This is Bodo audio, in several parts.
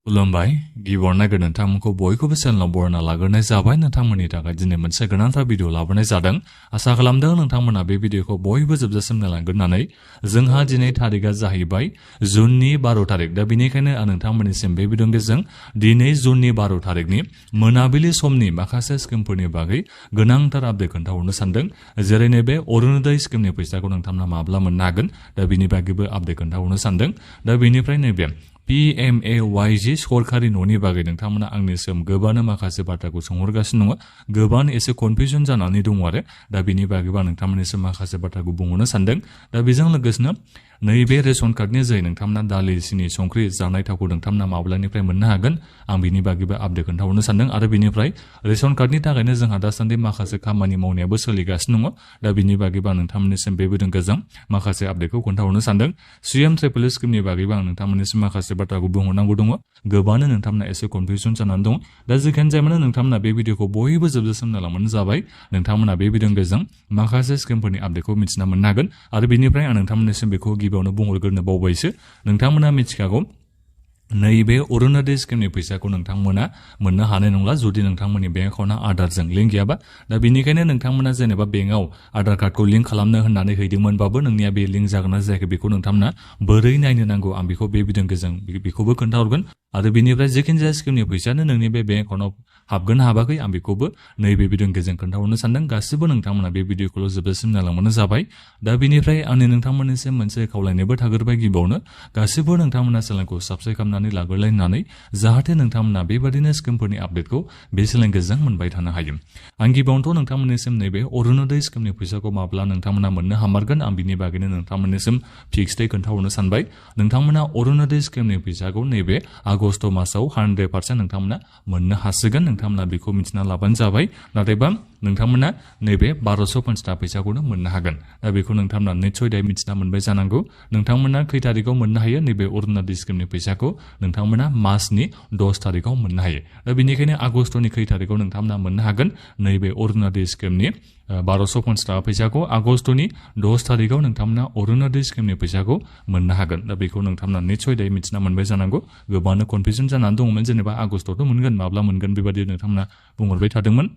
खुलुमबाय गिबियावनो नागिर नोंथांमोनखौ बयखौबो चेनेलाव बरायना लाग्रोनाय जाबाय। नोंथांमोननि थाखाय दिनै मोनसे गोनांथार भिडिअ लाबोनाय जादों। आसा खालामदों नोंथांमोना बे भिडिअखौ बयबो जोबजासिम नायलांगोन होननानै। जोंहा दिनै थारिखआ जाहैबाय जुननि 12 थारिख। दा बेनिखायनो आं नोंथांमोननिसिम बे भिडिअनि गेजेरजों दिनै जुननि 12 थारिखनि मोनाबिलि समनि माखासे स्किमफोरनि बागै गोनांथार आपडेट खोन्थाहरनो सानदों। जेरै नैबे अरुणोदय स्किमनि फैसाखौ नोंथांमोना माब्ला मोननो हागोन, दा बेनि बागैबो आपडेट खोन्थाहरनो सानदों। दा बेनिफ्राय नैबे PMAY-G सरकारि न'नि बागै नोंथांमोना आंनिसिम गोबानो माखासे बाथ्राखौ सोंहरगासिनो दङ। गोबां एसे कनफिउजन जानानै दङ आरो दा बेनि बागैबो आं नोंथांमोननिसिम माखासे बाथ्राखौ बुंहरनो सानदों। दा बेजों लोगोसेनो नैबे रेशन कार्डनि जोहै नोंथांमोना दालि, सिनि, संख्रि, जानाय थावखौ नोंथांमोना माब्लानिफ्राय मोननो हागोन, आं बिनि बागैबो आपडेट खोन्थाहरनो सानदों। आरो बेनिफ्राय रेशन कार्डनि थाखायनो जोंहा दासान्दि माखासे खामानि मावनायाबो सोलिगासिनो दङ। दा बिनि बागैबो आं नोंथांमोननिसिम बे भिडिअनि गेजेरजों माखासे आपडेटखौ खोन्थाहरनो सानदों। CM ट्रिपल स्किमनि बागैबो आं नोंथांमोननिसिम माखासे बाथ्राखौ बुंहरनांगौ दङ। गोबानो नोंथांमोना एसे कनफिउजन जानानै दं। दा जेखियानो जाया मानो नोंथांमोना बे भिडिअखौ बयबो जोबजासिम नायलांबानो जाबाय। नोंथांमोना बे भिडिअनि गेजेरजों माखासे स्किमफोरनि आपडेटखौ मिथिना मोननो हागोन। आरो बेनिफ्राय आं नोंथांमोननिसिम बेखौ गिबियावनो बुंहरग्रोनो बावबायसो। नोंथांमोना मिथिखागौ नैबे अरुणोदय स्किमनि फैसाखौ नोंथांमोना मोननो हानाय नंला जुदि नोंथांमोननि बेंक एकाउन्टआ आधारजों लिंक गैयाबा। दा बेनिखायनो नोंथांमोना जेनेबा बेंकआव आधार कार्डखौ लिंक खालामनो होननानै हैदोंमोनबाबो नोंनिया बे लिंक जागोन ना जायाखै बेखौ नोंथांमोना बोरै नायनो नांगौ, आं बेखौ बे भिडिअनि गेजेरजों बेखौबो खोन्थाहरगोन। आरो बेनिफ्राय जेखिनि जाया स्किमनि फैसायानो नोंनि बे बेंक एकाउन्टआव हाबगोन हाबाखै, आं बेखौबो नैबे भिडिअनि गेजेरजों खोन्थाहरनो सानदों। गासिबो नोंथांमोना बे भिडिअखौल' जोबजासिम नायलांबानो जाबाय। दा बेनिफ्राय आंनि नोंथांमोननिसिम मोनसे खावलायनायबो थाग्रोबाय गिबियावनो, गासिबो नोंथांमोना चेनेलखौ साबस्क्राइब खालामनानै लाग्रोलायनानै जाहाथे नोंथांमोना बेबादिनो स्किमफोरनि आपडेटखौ बे चेनेलनि गेजेरजों मोनबाय थानो हायो। आं गिबियावनोथ' नोंथांमोननिसिम नैबे अरुणोदय स्किमनि फैसाखौ माब्ला नोंथांमोना मोननो हामारगोन, आं बिनि बागैनो नोंथांमोननिसिम फिक्सडै खोन्थाहरनो सानबाय। नोंथांमोना अरुणोदय स्किमनि फैसाखौ नैबे आगस्ट मासाव 100% नोंथांमोना मोननो हासिगोन। नोंथांमोना बेखौ मिथिना लाबानो जाबाय। नाथायबा नोंथांमोना नैबे 1250 फैसाखौनो मोननो हागोन। दा बेखौ नोंथांमोना निस्सय दाय मिथिना मोनबाय जानांगौ। नोंथांमोना खै थारिखआव मोननो हायो नैबे अरुणोदय स्किमनि फैसाखौ, नोंथांमोना मासनि 10 थारिखआव मोननो हायो। दा बेनिखायनो आगस्टनि खै थारिखआव नोंथांमोना मोननो हागोन नैबे अरुणोदय स्किमनि 1250 फैसाखौ आगस्टनि 10 थारिखआव नोंथांमोना अरुणोदय स्किमनि फैसाखौ मोननो हागोन। दा बेखौ नोंथांमोना निस्सय दाय मिथिना मोनबाय जानांगौ। गोबांनो कनफिउजन जानानै दङमोन, जेनेबा आगस्टआवथ' मोनगोन, माब्ला मोनगोन बेबादि नोंथांमोना बुंहरबाय थादोंमोन।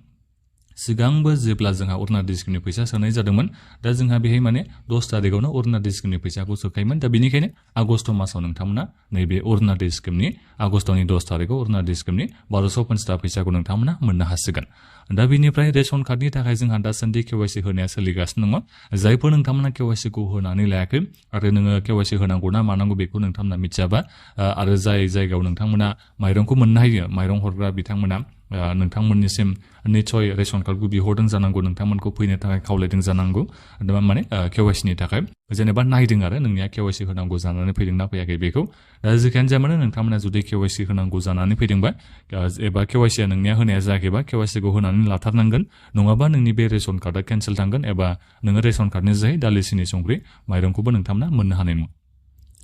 सिगांबो जेब्ला जोंहा अरुणोदय स्किमनि फैसा सोनाय जादोंमोन, दा जोंहा बेहाय माने 10 थारिखआवनो अरुणोदय स्किमनि फैसाखौ सोखायोमोन। दा बेनिखायनो आगस्ट मासाव नोंथांमोना नैबे अरुणोदय स्किमनि आगस्टनि 10 थारिखआव अरुणोदय स्किमनि 1250 फैसाखौ नोंथांमोना मोननो हासिगोन। दा बेनिफ्राय रेशन कार्डनि थाखाय जोंहा दासान्दि KYC होनाया सोलिगासिनो दङ। जायफोर नोंथांमोना KYC खौ होनानै लायाखै आरो नोङो KYC होनांगौ ना मानांगौ बेखौ नोंथांमोना मिथियाबा, आरो जाय जायगायाव नोंथांमोना माइरंखौ मोननो हायो, माइरं हरग्रा बिथांमोना नोंथांमोननिसिम निस्सय रेशन कार्डखौ बिहरदों जानांगौ, नोंथांमोनखौ फैनो थाखाय खावलायदों जानांगौ। माने KYC नि थाखाय जेनेबा नायदों आरो नोंनिया KYC होनांगौ जानानै फैदोंना फैयाखै बेखौ। दा जेखियानो जाया मानो नोंथांमोना जुदि KYC होनांगौ जानानै फैदोंबा एबा KYC आ नोंनिया होनाया जायाखैबा KYC खौ होनानै लाथारनांगोन। नङाबा नोंनि बे रेशन कार्डआ केन्सेल थांगोन एबा नोङो रेशन कार्डनि जोहै दालि, सिनि, संख्रि, माइरंखौबो नोंथांमोना मोननो हानाय नङा।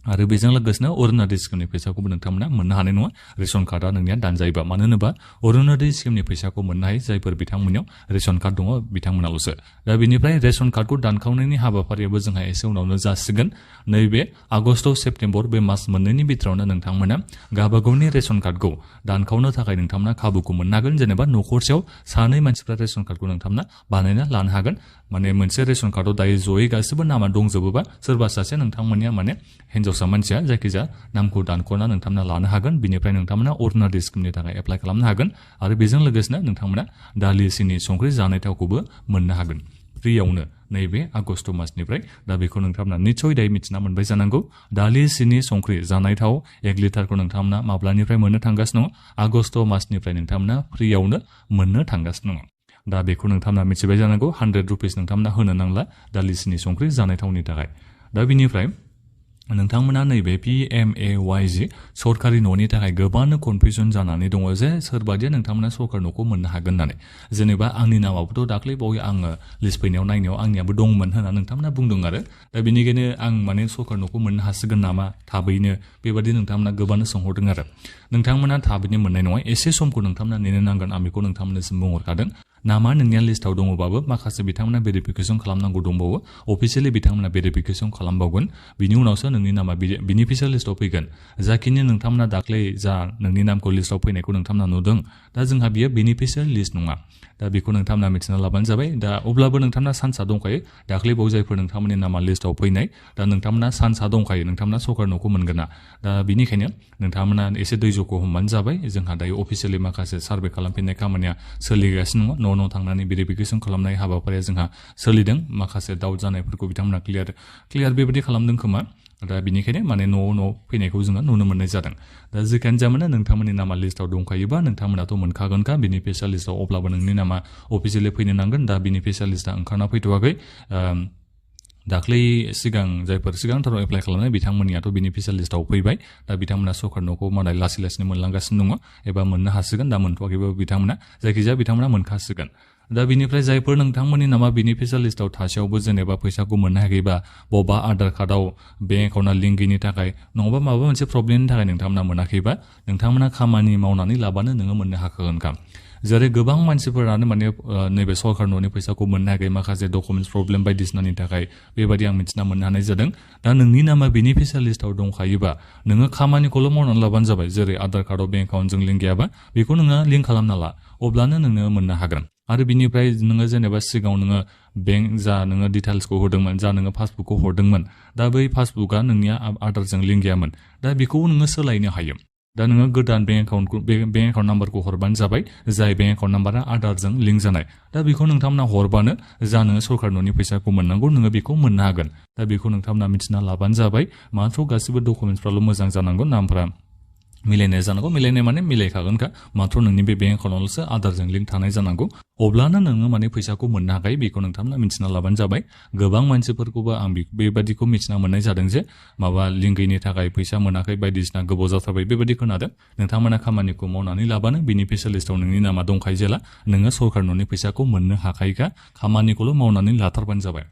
आरो बेजों लोगोसेनो अरुणोदय स्किमनि फैसाखौबो नोंथांमोना मोननो हानाय नङा रेशन कार्डआ नोंनिया दानजायोबा। मानो होनोबा अरुणोदय स्किमनि फैसाखौ मोननो हायो जायफोर बिथांमोननियाव रेशन कार्ड दङ बिथांमोनाल'सो। दा बेनिफ्राय रेशन कार्डखौ दानखावनायनि हाबाफारियाबो जोंहा एसे उनावनो जासिगोन। नैबे आगस्ट सेप्तेम्बर बे मास मोननैनि बिथोरावनो नोंथांमोना गावबागावनि रेशन कार्डखौ दानखावनो थाखाय नोंथांमोना खाबुखौ मोननो हागोन। जेनेबा न'खरसेयाव सानै मानसिफ्रा रेशन कार्डखौ नोंथांमोना बानायना लानो हागोन। माने मोनसे रेशन कार्डआव दायो जयै गासिबो नामा दंजोबोबा सोरबा सासे नोंथांमोननिया माने हिन्जावसा मानसिया जायखिजाया नामखौ दानख'ना नोंथांमोना लानो हागोन। बिनिफ्राय नोंथांमोना अरुणोदय स्किमनि थाखाय एप्लाइ खालामनो हागोन। आरो बेजों लोगोसेनो नोंथांमोना दालि, सिनि, संख्रि, जानाय थावखौबो मोननो हागोन फ्रियावनो नैबे आगस्ट मासनिफ्राय। दा बेखौ नोंथांमोना निस्सय दायो मिथिना मोनबाय जानांगौ। दालि, सिनि, संख्रि, जानाय थाव 1 लिटारखौ नोंथांमोना माब्लानिफ्राय मोननो थांगासिनो दङ? आगस्ट मासनिफ्राय नोंथांमोना फ्रियावनो मोननो थांगासिनो दङ। दा बेखौ नोंथांमोना मिथिबाय जानांगौ। 100 रुपिस नोंथांमोना होनो नांला दालि, सिनि, संख्रि, जानाय थावनि थाखाय। दा बिनिफ्राय नोंथांमोना नैबे PMAY-G सरकारि न'नि थाखाय गोबांनो कनफिउजन जानानै दङ जे सोरबादिया नोंथांमोना सरकारि न'खौ मोननो हागोन होननानै। जेनेबा आंनि नामाबोथ' दाख्लै बावै आङो लिस्ट फैनायाव नायनायाव आंनियाबो दंमोन होनना नोंथांमोना बुंदों आरो। दा बेनिखायनो आं माने सरकारि न'खौ मोननो हासिगोन नामा थाबैनो बेबादि नोंथांमोना गोबांनो सोंहरदों आरो। नोंथांमोना थाबैनो मोननाय नङा एसे समखौ नोंथांमोना नेनो नांगोन आं बेखौ नोंथांमोननिसिम बुंहरखादों नामा नोंनिया लिस्टआव दङबाबो माखासे बिथांमोना भेरिफिकेसन खालामनांगौ दंबावो अफिसियेलि बिथांमोना भेरिफिकेसन खालामबावगोन बिनि उनावसो नोंनि नामा बेनिफिसियेल लिस्टआव फैगोन जाखिनि नोंथांमोना दाख्लै जा नोंनि नामखौ लिस्टआव फैनायखौ नोंथांमोना नुदों दा जोंहा बियो बेनिफिसियेल लिस्ट नङा दा बेखौ नोंथांमोना मिथिना लाबानो जाबाय दा अब्लाबो नोंथांमोना सान्सआ दंखायो दाख्लै बाव जायफोर नोंथांमोननि नामा लिस्टआव फैनाय दा नोंथांमोना सान्सआ दंखायो नोंथांमोना सरकार न'खौ मोनगोन ना दा बिनिखायनो नोंथांमोना एसे दैजखौ हमबानो जाबाय जोंहा दायो अफिसियेलि माखासे सार्भे खालामफिननाय खामानिया सोलिगासिनो दङ न' थांनानै भेरिफिकेसन खालामनाय हाबाफारिया जोंहा सोलिदों माखासे दाउट जानायफोरखौ बिथांमोना क्लियार बेबायदि खालामदों खोमा दा बिनिखायनो माने न' फैनायखौ जोङो नुनो मोननाय जादों दा जिखियानो जामानो नोंथांमोननि नामा लिस्टआव दंखायोबा नोंथांमोनाथ' मोनखागोनखा बेनिफिसियेल लिस्टआव अब्लाबो नोंनि नामा अफिसियेलि फैनो नांगोन दा बेनिफिसियेल लिस्टआ ओंखारना फैथ'वाखै दाख्लै जायफोर सिगांथाराव एप्लाइ खालामनाय बिथांमोननियाथ' बेनिफिसियेल लिस्टआव फैबाय दा बिथांमोना सरकार न'खौ मालाय लासैनो मोनलांगासिनो दङ एबा मोननो हासिगोन दा मोनथ'वाखैबो बिथांमोना जायखिजाया बिथांमोना मोनखासिगोन दा बिनिफ्राय जायफोर नोंथांमोननि नामा बेनिफिसियेल लिस्टआव थासेयावबो जेनेबा फैसाखौ मोननो हायाखैबा बबेबा आधार कार्डआव बेंक एकाउन्टआ लिंक गैयिनि थाखाय नङाबा माबा मोनसे प्रब्लेमनि थाखाय नोंथांमोना मोनाखैबा नोंथांमोना खामानि मावनानै लाबानो नोङो मोननो हाखागोनखा जेरै गोबां मानसिफोरानो माने नैबे सरकार न'नि फैसाखौ मोननो हायाखै माखासे डकुमेन्टस प्रब्लेम बायदिसिनानि थाखाय बेबायदि आं मिथिना मोननो हानाय जादों दा नोंनि नामा बेनिफिसियेल लिस्टआव दंखायोबा नोङो खामानिखौल' मावनानै लाबानो जाबाय जेरै आधार कार्डआव बेंक एकाउन्टजों लिंक गैयाबा बेखौ नोङो लिंक खालामना ला अब्लानो नोङो मोननो हागोन आरो बिनिफ्राय नोङो जेनेबा सिगाङाव नोङो बेंक जा नोङो डिटेल्सखौ होदोंमोन जा नोङो पासबुकखौ हरदोंमोन दा बै पासबुकआ नोंनिया आधारजों लिंक गैयामोन दा बेखौ नोङो सोलायनो हायो दा नोङो गोदान बेंक एकाउन्ट नाम्बारखौ हरबानो जाबाय जाय बेंक एकाउन्ट नाम्बारा आधारजों लिंक जानाय दा बेखौ नोंथांमोना हरबानो जा नोङो सरकार न'नि फैसाखौ मोननांगौ नोङो बेखौ मोननो हागोन दा बेखौ नोंथांमोना मिथिना लाबानो जाबाय माथ्र गासिबो डकुमेन्टसफ्राल' मोजां जानांगौ नामफ्रा मिलायनाय जानांगौ मिलायनाय माने मिलायखागोनखा माथ्र नोंनि बे बेंक एकाउन्टआवल'सो आधारजों लिंक थानाय जानांगौ अब्लानो नोङो माने फैसाखौ मोननो हाखायो बेखौ नोंथांमोना मिथिना लाबानो जाबाय गोबां मानसिफोरखौबो आं बेबादिखौ मिथिना मोननाय जादों जे माबा लिंक गैयिनि थाखाय फैसा मोनाखै बायदिसिना गोबाव जाथारबाय बेबायदि खोनादों नोंथांमोना खामानिखौ मावनानै लाबानो बेनिफिसियेल लिस्टआव नोंनि नामा दंखायो जेला नोङो सरकार न'नि फैसाखौ मोननो हाखायोखा खामानिखौल' मावनानै लाथारबानो जाबाय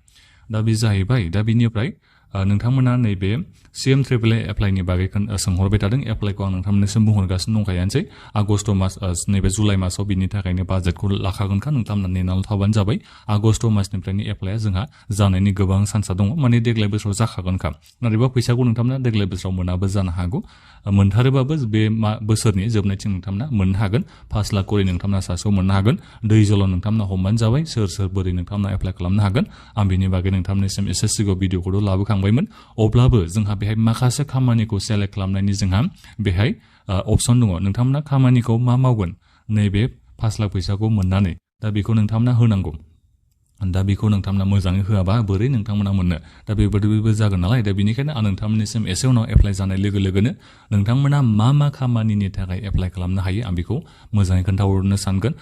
दा बे जाहैबाय दा बिनिफ्राय नोंथांमोना नैबे CM ट्रिपल एप्लाइनि बागै सोंहरबाय थादों एप्लाइखौ आं नोंथांमोननिसिम बुंहरगासिनो दंखायानोसै आगस्ट मास नैबे जुलाइ मासाव बिनि थाखायनो बाजेटखौ लाखागोनखा नोंथांमोना नेनानै थाबानो जाबाय आगस्ट मासनिफ्रायनो एप्लाइआ जोंहा जानायनि गोबां चान्सआ दङ माने देग्लाय बोसोराव जाखागोनखा नाथायबा फैसाखौ नोंथांमोना देग्लाय बोसोराव मोनाबो जानो हागौ मोनथारोबाबो बे बोसोरनि जोबनायथिं नोंथांमोना मोननो हागोन 5 लाख करि नोंथांमोना सासेयाव मोननो हागोन दैजल नोंथांमोना हमबानो जाबाय सोर बोरै नोंथांमोना एप्लाइ खालामनो हागोन आं बिनि बागै नोंथांमोननिसिम एसे सिगाङाव भिडिअखौथ' लाबोखांबायमोन अब्लाबो जोंहा बेहाय माखासे खामानिखौ सेलेक्ट खालामनायनि जोंहा बेहाय अपसन दङ नोंथांमोना खामानिखौ मा मावगोन नैबे 5 लाख फैसाखौ मोननानै दा बेखौ नोंथांमोना होनांगौ दा बेखौ नोंथांमोना मोजाङै होआबा बोरै नोंथांमोना मोननो दा बेबायदिबो जागोन नालाय दा बेनिखायनो आं नोंथांमोननिसिम एसे उनाव एप्लाइ जानाय लोगो लोगोनो नोंथांमोना मा खामानिनि थाखाय एप्लाइ खालामनो हायो आं बेखौ मोजाङै खोन्थाहरनो सानगोन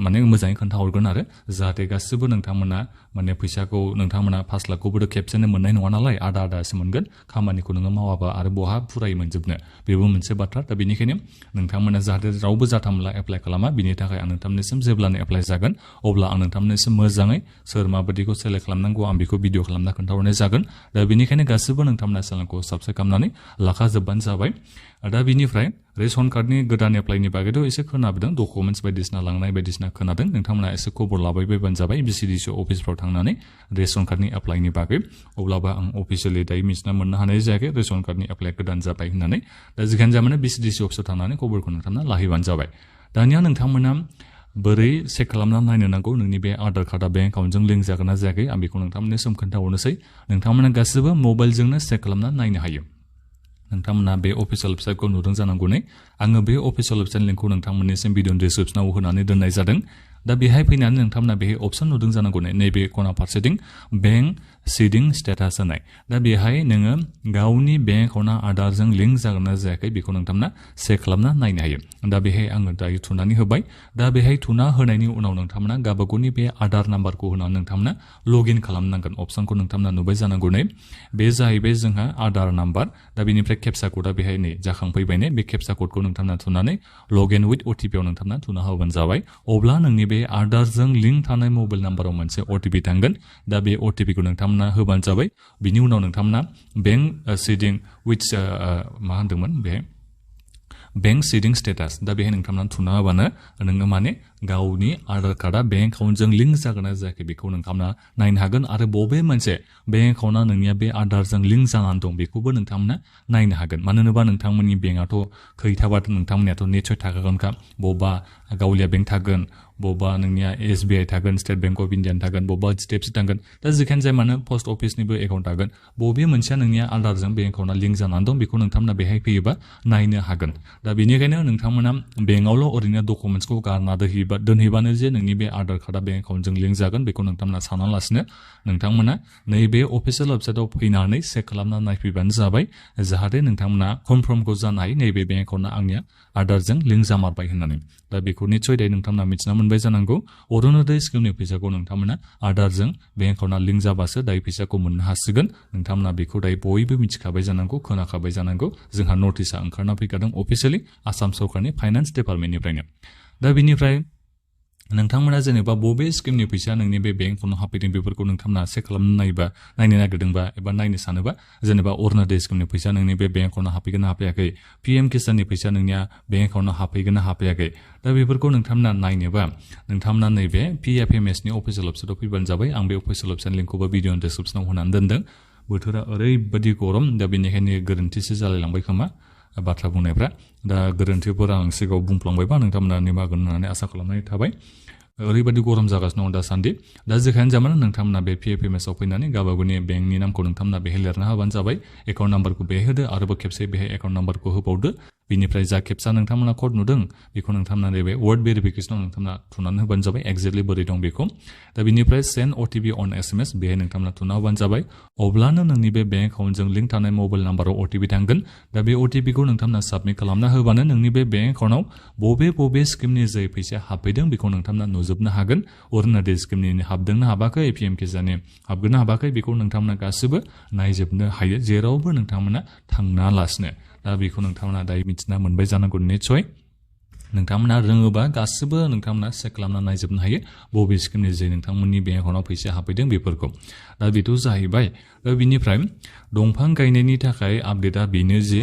माने मोजाङै खोन्थाहरगोन आरो जाहाथे गासिबो नोंथांमोना माने फैसाखौ नोंथांमोना 5 लाखखौबोथ' खेबसेनो मोननाय नङा नालाय आदासो मोनगोन खामानिखौ नोङो मावाबा आरो बहा फुरायै मोनजोबनो बेबो मोनसे बाथ्रा दा बेनिखायनो नोंथांमोना जाहाथे रावबो जाथामला एप्लाइ खालामा बिनि थाखाय आं नोंथांमोननिसिम जेब्लानो एप्लाइ जागोन अब्ला आं नोंथांमोननिसिम मोजाङै सोर माबायदिखौ सेलेक्ट खालामनांगौ आं बेखौ भिडिअ खालामना खोन्थाहरनाय जागोन दा बेनिखायनो गासिबो नोंथांमोना चेनेलखौ साबस्क्राइब खालामनानै लाखाजोबबानो जाबाय दा बिनिफ्राय रेशन कार्डनि गोदान एप्लाइनि बागैथ' एसे खोनाबोदों डकुमेन्टस बायदिसिना लांनाय बायदिसिना खोनादों नोंथांमोना एसे खबर लाबायबानो जाबाय BCDC अफिसफ्राव थांनानै रेशन कार्डनि एप्लाइनि बागै अब्लाबो आं अफिसियेलि दायो मिथिना मोननो हानाय जायाखै रेशन कार्डनि एप्लाइ गोदान जाबाय होननानै दा जिखियानो जामानो BCDC अफिसाव थांनानै खबरखौ नोंथांमोना लाहैबानो जाबाय दानिया नोंथांमोना बोरै चेक खालामना नायनो नांगौ नोंनि बे आधार कार्डआ बेंक एकाउन्टजों लिंक जागोन ना जायाखै आं बेखौ नोंथांमोननिसिम खोन्थाहरनोसै नोंथांमोना गासिबो मबाइलजोंनो चेक खालामना नायनो हायो नोंथांमोना बे अफिसियेल वेबसाइटखौ नुदों जानांगौ ने आङो बे अफिसियेल वेबसाइट लिंकखौ नोंथांमोननिसिम भिडिअ डिसक्रिप्शनाव होनानै दोननाय जादों दा बेहाय फैनानै नोंथांमोना बेहाय अपसन नुदों जानांगौ ने नैबे खना फारसेथिं बेंक सिडिं स्टेटास होनाय दा बेहाय नोङो गावनि बेंक एकाउन्टआ आधारजों लिंक जागोन ना जायाखै बेखौ नोंथांमोना चेक खालामना नायनो हायो दा बेहाय आङो दायो थुनानै होबाय दा बेहाय थुना होनायनि उनाव नोंथांमोना गावबागावनि बे आधार नाम्बारखौ होनानै नोंथांमोना लगइन खालामनांगोन अपसनखौ नोंथांमोना नुबाय जानांगौ ने बे जाहैबाय जोंहा आधार नाम्बार दा बेनिफ्राय केपसा क'डआ बेहाय नै जाखांफैबाय ने बे केपसा क'डखौ नोंथांमोना थुनानै लगइन विथ OTP आव नोंथांमोना थुना होबानो जाबाय अब्ला नोंनि बे आधारजों लिंक थानाय मबाइल नाम्बाराव मोनसे OTP थांगोन दा बे OTPखौ नोंथांमोना होबानो जाबाय बिनि उनाव नोंथांमोना बेंक सिडिं विथ मा होनदोंमोन बे बेंक सीडिंग स्टेटास दा बेहाय नोंथांमोना थुना होबानो नोङो माने गावनि आधार कार्डा बेंक एकाउन्टजों लिंक जागोन ना जायाखै बेखौ नोंथांमोना नायनो हागोन आरो बबे मोनसे बेंक एकाउन्टआ नोंनिया बे आधारजों लिंक जानानै दं बेखौबो नोंथांमोना नायनो हागोन मानो होनोबा नोंथांमोननि बेंकआथ' खैथाबाथ' नोंथांमोननियाथ' निस्सय थाखागोनखा बबेबा गावलिया बेंक थागोन बबेबा नोंनिया SBI थागोन स्टेट बेंक अफ इन्डिया थागोन बबेबा HDFC थागोन दा जिखियानो जाया मानो पस्ट अफिसनिबो एकाउन्ट थागोन बबे मोनसेया नोंनिया आधारजों बेंक एकाउन्टआ लिंक जानानै दं बेखौ नोंथांमोना बेहाय फैयोबा नायनो हागोन दा बेनिखायनो नोंथांमोना बेंकआवल' ओरैनो डकुमेन्ट्सखौ गारना दोनहैबानो जे नोंनि बे आधार कार्डआ बेंक एकाउन्टजों लिंक जागोन बेखौ नोंथांमोना सानालासिनो नोंथांमोना नैबे अफिसियेल वेबसाइटआव फैनानै चेक खालामना नायफैबानो जाबाय जाहाथे नोंथांमोना कनफार्मखौ जानो हायो नैबे बेंक एकाउन्टआ आंनिया आधारजों लिंक जामारबाय होननानै दा बेखौ निस्सय दायो नोंथांमोना मिथिना मोनबाय जानांगौ अरुणोदय स्किमनि फैसाखौ नोंथांमोना आधारजों बेंक एकाउन्टआ लिंक जाबासो दायो फैसाखौ मोननो हासिगोन नोंथांमोना बेखौ दायो बयबो मिथिखाबाय जानांगौ खोनाखाबाय जानांगौ जोंहा नटिसआ ओंखारना फैखादों अफिसियेलि आसाम सरकारनि फाइनान्स डिपार्टमेन्टनिफ्रायनो दा बिनिफ्राय नोंथांमोना जेनेबा बबे स्किमनि फैसा नोंनि बे बेंक एकाउन्टआव हाबफैदों बेफोरखौ नोंथांमोना चेक खालामनो नायनो नागिरदोंबा एबा नायनो सानोबा जेनेबा अरुणोदय स्किमनि फैसा नोंनि बे बेंक एकाउन्टआव हाबफैगोन ना हाबफैयाखै PM किसाननि फैसा नोंनिया बेंक एकाउन्टआव हाबफैगोन ना हाबफैयाखै दा बेफोरखौ नोंथांमोना नायनोबा नोंथांमोना नैबे PFMSनि अफिसियेल वेबसाइटआव फैबानो जाबाय आं बे अफिसियेल वेबसाइट लिंकखौबो भिडिअनि डिसक्रिपसनाव होनानै दोनदों बोथोरा ओरैबायदि गरम दा बेनिखायनो गोरोन्थिसो जालायलांबाय खोमा बाथ्रा बुंनायफ्रा दा गोरोन्थिफोर आं सिगाङाव बुंफ्लांबायबा नोंथांमोना निमाहा होगोन होननानै आसा खालामनाय थाबाय ओरैबायदि गरम जागासिनो दं दासान्दि दा जेखायनो जामानो नोंथांमोना बे PFMSआव फैनानै गावबागावनि बेंकनि नामखौ नोंथांमोना बेहाय लिरना होबानो जाबाय एकाउन्ट नाम्बारखौ बेहाय होदो आरोबाव खेबसे बेहाय एकाउन्ट नाम्बारखौ होबावदो बिनिफ्राय जा खेबसा नोंथांमोना कड नुदों बेखौ नोंथांमोना नैबे वर्ड भेरिफिकेसनाव नोंथांमोना थुनानै होबानो जाबाय एक्जेक्टलि बोरै दं बेखौ दा बिनिफ्राय सेन्ड OTP अन SMS बेहाय नोंथांमोना थुना होबानो जाबाय अब्लानो नोंनि बे बेंक एकाउन्टजों लिंक थानाय मबाइल नाम्बाराव OTP थांगोन दा बे OTPखौ नोंथांमोना साबमिट खालामना होबानो नोंनि बे बेंक एकाउन्टआव बबे स्किमनि जै फैसा हाबफैदों बेखौ नोंथांमोना नुजोबनो हागोन अरुणोदय स्किमनि हाबदोंना हाबाखै PM किसाननि हाबगोनना हाबाखै बेखौ नोंथांमोना गासिबो नायजोबनो हायो जेरावबो नोंथांमोना थांनालासिनो दा बेखौ नोंथांमोना दायो मिथिना मोनबाय जानांगौ निस्सय नोंथांमोना रोङोबा गासिबो नोंथांमोना चेक खालामना नायजोबनो हायो बबे स्किमनि जे नोंथांमोननि बेंक एकाउन्टआव फैसा हाबफैदों बेफोरखौ दा बेथ' जाहैबाय दा बिनिफ्राय दंफां गायनायनि थाखाय आपडेटआ बेनो जे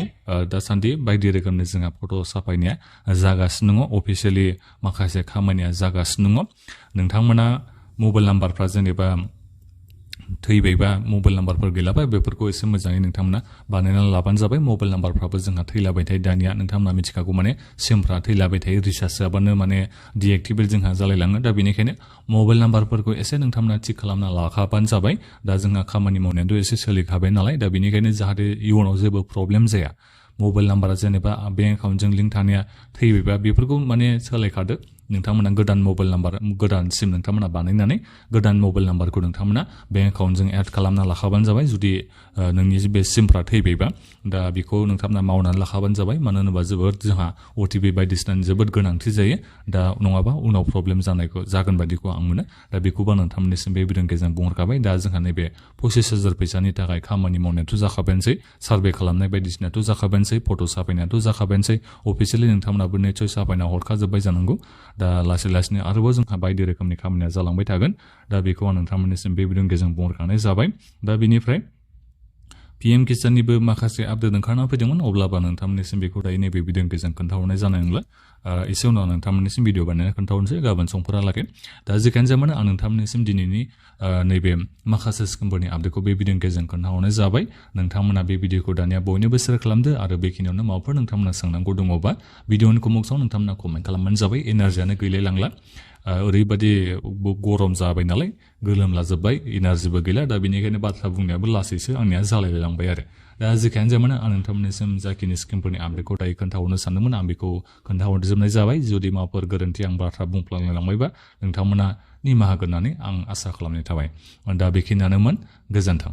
दासान्दि बायदि रोखोमनि जोंहा फट' साफायनाया जागासिनो दङ अफिसियेलि माखासे खामानिया जागासिनो दङ नोंथांमोना मबाइल नाम्बारफ्रा जेनेबा थैबायबा मबाइल नाम्बारफोर गैलाबा बेफोरखौ एसे मोजाङै नोंथांमोना बानायनानै लाबानो जाबाय मबाइल नाम्बारफ्राबो जोंहा थैलाबाय थायो दानिया नोंथांमोना मिथिखागौ माने सिमफ्रा थैलाबाय थायो रिसार्ज जाबानो माने डिएक्टिभेट जोंहा जालायलाङो दा बेनिखायनो मबाइल नाम्बारफोरखौ एसे नोंथांमोना थिक खालामना लाखाबानो जाबाय दा जोंहा खामानि मावनायाथ' एसे सोलिखाबाय नालाय दा बेनिखायनो जाहाथे इयुनाव जेबो प्रब्लेम जाया मबाइल नाम्बारा जेनेबा बेंक एकाउन्टजों लिंक थानाया थैबायबा बेफोरखौ माने सोलायखादो नोंथांमोना गोदान मबाइल नाम्बार गोदान सिम नोंथांमोना बानायनानै गोदान मबाइल नाम्बारखौ नोंथांमोना बेंक एकाउन्टजों एड खालामना लाखाबानो जाबाय जुदि नोंनि बे सिमफ्रा थैबायबा दा बेखौ नोंथांमोना मावनानै लाखाबानो जाबाय मानो होनोबा जोबोद जोंहा OTP बायदिसिनानि जोबोद गोनांथि जायो दा नङाबा उनाव प्रब्लेम जागोन बायदिखौ आं मोनो दा बेखौबो नोंथांमोननिसिम बे भिडिअनि गेजेरजों बुंहरखाबाय दा जोंहा नैबे 25,000 फैसानि थाखाय खामानि मावनायाथ' जाखाबायानोसै सार्भे खालामनाय बायदिसिनाथ' जाखाबायानोसै फट' साफायनायाथ' जाखाबायानोसै अफिसियेलि नोंथांमोनाबो निस्सय साफायना हरखाजोब्बाय जानांगौ दा लासै लासैनो आरोबाव जोंहा बायदि रोखोमनि खामानिया जालांबाय थागोन दा बेखौ आं नोंथांमोननिसिम बे भिडिअनि गेजेरजों बुंहरखानाय जाबाय दा बेनिफ्राय PM किसाननिबो माखासे आपडेट ओंखारना फैदोंमोन अब्लाबो नोंथांमोननिसिम बेखौ दायो नैबे भिडिअनि गेजेरजों खोन्थाहरनाय जानाय नंला एसे उनाव नोंथांमोननिसिम भिडिअ बानायनानै खोन्थाहरनोसै गाबोन समफोरालागै दा जेखायनो जामानो आं नोंथांमोननिसिम दिनैनि नैबे माखासे स्किमफोरनि आपडेटखौ बे भिडिअनि गेजेरजों खोन्थाहरनाय जाबाय नोंथांमोना बे भिडिअखौ दानिया बयनोबो शेयार खालामदो आरो बेखिनियावनो माबाफोर नोंथांमोना सोंनांगौ दङबा भिडिअनि कमेन्ट्सआव नोंथांमोना कमेन्ट खालामबानो जाबाय एनार्जियानो गैलायलांला ओरैबायदि गरम जाबाय नालाय गोलोमलाजोब्बाय एनार्जिबो गैला दा बेनिखायनो बाथ्रा बुंनायाबो लासैसो आंनिया जालायलांबाय आरो दा जेखायनो जामानो आं नोंथांमोननिसिम जाखिनि स्किमफोरनि आपडेटखौ दायो खोन्थाहरनो सानदोंमोन आं बेखौ खोन्थाहरजोबनाय जाबाय जुदि माबाफोर गोरोन्थि आं बाथ्रा बुंफ्लांलांबायबा नोंथांमोना निमाहा होगोन होननानै आं आसा खालामनाय थाबाय दा बेखिनियानोमोन गोजोन्थों